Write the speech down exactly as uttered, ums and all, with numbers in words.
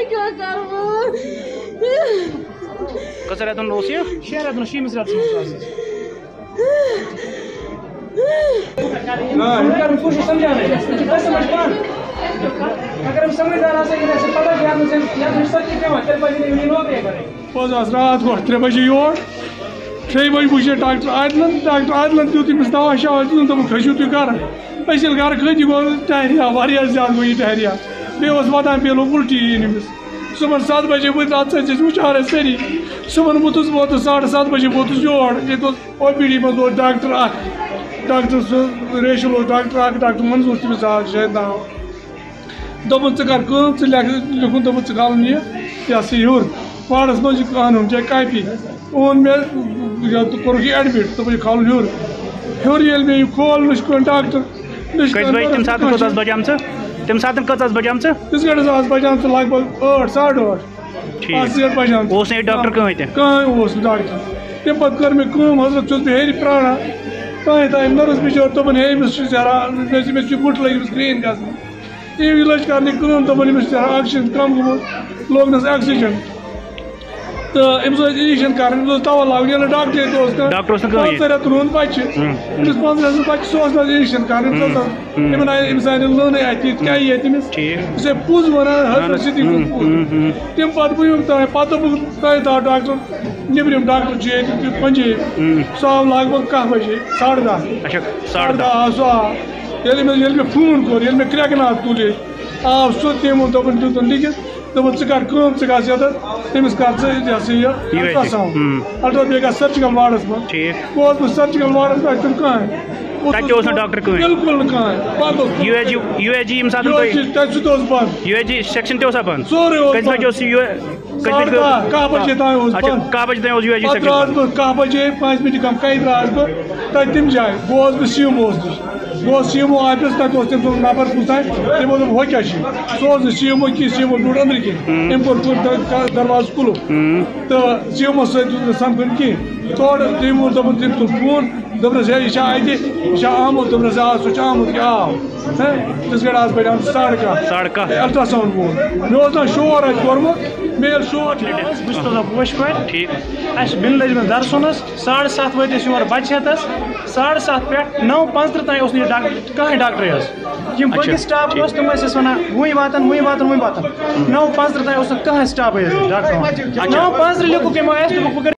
کیٛاہ کَرٕ بہٕ؟ کٔژَن رٮ۪تَن اوس یہِ؟ شیٚن رٮ۪تَن، شیٚیِمِس رٮ۪تَس منٛز آسان۔ نہ، یہِ کَرُن کوٗشِش سَمجھاونٕچ۔ یہِ چھِ قسم اَسہِ پانہٕ۔ اگر أمِس سَمجھدار آسہِ، یہِ آسہِ پَتہ کہِ یَتھ منٛز أمِس، یَتھ منٛز چھِ سَتہِ تہِ پٮ۪وان، تیٚلہِ پَزِ نہٕ أمِس یہِ نوکری کَرٕنۍ۔ بہٕ حظ آس راتھ گۄڈٕ ترٛےٚ بَجے یور، ترٛیٚیہِ بَجہِ وٕچھ مےٚ ڈاکٹر عادلَن، ڈاکٹر عادلَن دیُت أمِس دَوا شَوا دیُتُن، دوٚپُن، "کھٔسِو تُہۍ گَرٕ۔" أسۍ ییٚلہِ گَرٕ کھٔتۍ، یہِ گوٚو ٹہریا، واریاہ زیادٕ گوٚو یہِ ٹہریا۔ بیٚیہِ اوس وَدان، بیٚیہِ لوٚگ اُلٹی یِنۍ أمِس۔ صُبحن سَتھ بَجے وٲتۍ، راتَس ٲسۍ أسۍ وٕچھان ٲسۍ سٲری۔ صُبحن ووتُس، ووتُس ساڑٕ سَتھ بَجے ووتُس یور۔ ییٚتہِ اوس او پی ڈی منٛز اوس ڈاکٹر اَکھ، ڈاکٹر سُہ ریشُل اوس ڈاکٹر اَکھ، ڈاکٹر منظوٗر تٔمِس آو شاید ناو۔ دوٚپُن، "ژٕ کَر کٲم، ژٕ لیکھ، لیوٚکھُن"، دوٚپُن، "ژٕ کھالُن یہِ، یہِ ہسا یہِ ہیوٚر، وارڈَس منٛز یہِ قانوٗن چھےٚ کاپی۔" اوٚن مےٚ، یَتھ کوٚرُکھ یہِ ایڈمِٹ، دوٚپُن، "یہِ کھالُن ہیوٚر۔" ہیوٚر ییٚلہِ مےٚ یہِ کھول، نہ چھُ کٲنٛسہِ ڈاکٹر، نہ چھُ کٔژِ کٲنٛسہِ بَجہِ؟ تَمہِ نرس، ساتہٕ نہ کٲنٛسہِ۔ کٔژ آسہٕ بَجیمژٕ؟ تَمہِ ساتہٕ کٔژ آسہٕ بَجیمژٕ؟ تِژھ گٲڑۍ حظ آسہٕ بَجیمژٕ لگ بگ ٲٹھ، ساڑٕ ٲٹھ۔ ٹھیٖک۔ آسہٕ گٲڑۍ بَجیمژٕ۔ اوس نہٕ ییٚتہِ ڈاکٹر کٕہٕنۍ تہِ؟ کٕہٕنۍ اوس نہٕ ڈاکٹر۔ تَمہِ پَتہٕ کٔر مےٚ کٲم، حضرت، چھُس بہٕ ہیٚرِ پرٛاران۔ کٕہٕنۍ تام نٔرٕس بِچٲر دوٚپُن، "ہے، أمِس چھُ زہرا، مےٚ چھُ، مےٚ چھُ گُٹ لٔجمٕژ کرٛیٚہنۍ گژھنہِ۔" أمۍ لٔج کرنہِ کٲم، دوٚپُن، "أمِس چھُ زہرا آکسیجن کم گوٚمُت۔" لوگنَس آکسیجن۔ تہٕ أمِس اوس انجیکشن کرٕنۍ، أمِس اوس دوا لاگُن، ییٚلہِ نہٕ ڈاکٹرٕے تہِ اوس کانٛہہ۔ ڈاکٹر اوس نہٕ کٕہٕنۍ۔ پانٛژھ رٮ۪تھ روٗد بَچہِ۔ ہُم۔ أمِس پانٛژھ رٮ۪تھ بَچہِ، سُہ اوس نہٕ انجیکشن کرٕنۍ، أمِس اوس نہٕ، ہُم۔ أمِس آیہِ نہٕ لٲنٕے اَتھِ، یہِ کیٛاہ یی اَتہِ أمِس؟ ٹھیٖک۔ یہِ چھُ پوٚز وَنان، حضرت اہن حظ۔ صدیق ہُم، پوٚز۔ ہُم، ہُم۔ تَمہِ پَتہٕ بہٕ یِم تام، پَتہٕ دوٚپُکھ، تۄہہِ تھاو ڈاکٹر، نیٚبرِم ڈاکٹر چھُ ییٚتہِ، تہِ پنجٲبۍ۔ ہُم۔ سُہ آو لگ بگ کاہ بجے، ساڑٕ دَہ۔ اچھا، ساڑٕ دَہ۔ ساڑٕ دَہ آو سُہ، آو۔ ییٚلہِ مےٚ، ییٚلہِ مےٚ فون کوٚر، ییٚلہِ مےٚ کرٛٮ۪کہٕ ناد تُل ییٚتہِ، آو سُہ، تٔمۍ ووٚن، دوٚپُن، دیُتُن لیکھِتھ، دوٚپُن، "ژٕ کر کٲم، ژٕ گژھ یَتَتھ، تٔمِس کر ژٕ، یہِ ہسا یہِ، یہِ ویسے۔ ultrasound۔ ہُم۔ Ultra، بیٚیہِ گژھ surgical wardَس منٛز۔" ٹھیٖک۔ گوس بہٕ surgical wardَس منٛز، تَتہِ چھُنہٕ کٕہٕنۍ۔ تَتہِ تہِ اوس نہٕ ڈاکٹر کٕہٕنۍ؟ بِلکُل نہٕ کٕہٕنۍ۔ بنٛد اوس۔ U S G, U S G ییٚمہِ ساتہٕ یوٗ ایس جی تۄہہِ تَتہِ سُہ تہِ اوس بنٛد۔ یوٗ ایس جی section تہِ اوسا بنٛد؟ سورُے اوس کٔژِ بجہِ بنٛد۔ اوس یہِ یوٗ-، کٔژِ بجہِ ساڑٕ گوٚو؟ دَہ، کاہ بجے تام اوس اچھا، بنٛد۔ کاہ بجہِ تام اوس یوٗ ایس جی پتہٕ section درٛاس بنٛد؟ بہٕ کاہ بجے، پانٛژِ مِنٹہِ کم کَے درٛاس بہٕ تَتہِ تَمہِ جایہِ۔ گوس بہٕ سی ایم اوس نِش۔ گوس سی ایم او آفِس، تَتہِ اوس تٔمۍ سُنٛد نفر کُس تام، تٔمۍ ووٚن، "ہُہ کیٛاہ چھُ؟" سُہ اوس نہٕ سی ایم او کینٛہہ، سی ایم او بیوٗٹھ أنٛدرٕ کِنۍ۔ ہُم۔ أمۍ کوٚر، کوٚر در-، دروازٕ کُلُف۔ ہُم۔ تہٕ سی ایم او سۭتۍ دیُت نہٕ سَمکھُن کینٛہہ۔ تورٕ تٔمۍ ووٚن، دوٚپُن، تٔمۍ تُل فون، دوٚپنَس، "ہے، یہِ چھا اَتہِ؟ یہِ چھا آمُت؟" دوٚپنَس، "آ، سُہ چھُ آمُت، یہِ آو۔" ہے، تِژھ گٲڑۍ آز بَجان ساڑٕ کاہ۔ ساڑٕ کاہ۔ Ultrasound وول۔ مےٚ اوس نا شور اَتہِ کوٚرمُت، مےٚ ییٚلہِ شور چھُ۔ بہٕ چھُس روزان پوشہِ کھۄرِ۔ ٹھیٖک۔ اَسہِ چھِ بِل لٔجمٕژ دَرسُنَس۔ ساڑٕ سَتھ وٲتۍ أسۍ یور بَچہِ ہٮ۪تَس۔ ساڑٕ سَتھ پٮ۪ٹھ نَو پانٛژترٕٛہ تام اوس نہٕ یہِ ڈاکٹر، کٕہٕنۍ ڈاکٹرٕے حظ۔ یِم اچھا، باقٕے staff ٹھیٖک۔ اوس، تِم ٲسۍ اَسہِ وَنان، "وُنۍ واتَن، وُنۍ واتَن، وُنۍ واتَن۔" نَو پانٛژترٕٛہ تام اوس نہٕ کٕہٕنۍ staff حظ ڈاکٹر۔ اچھا۔ نَو پانٛژترٕٛہ لیوٚکھُکھ یِمو اَسہِ، دوٚپُکھ، "بہٕ کَرٕ"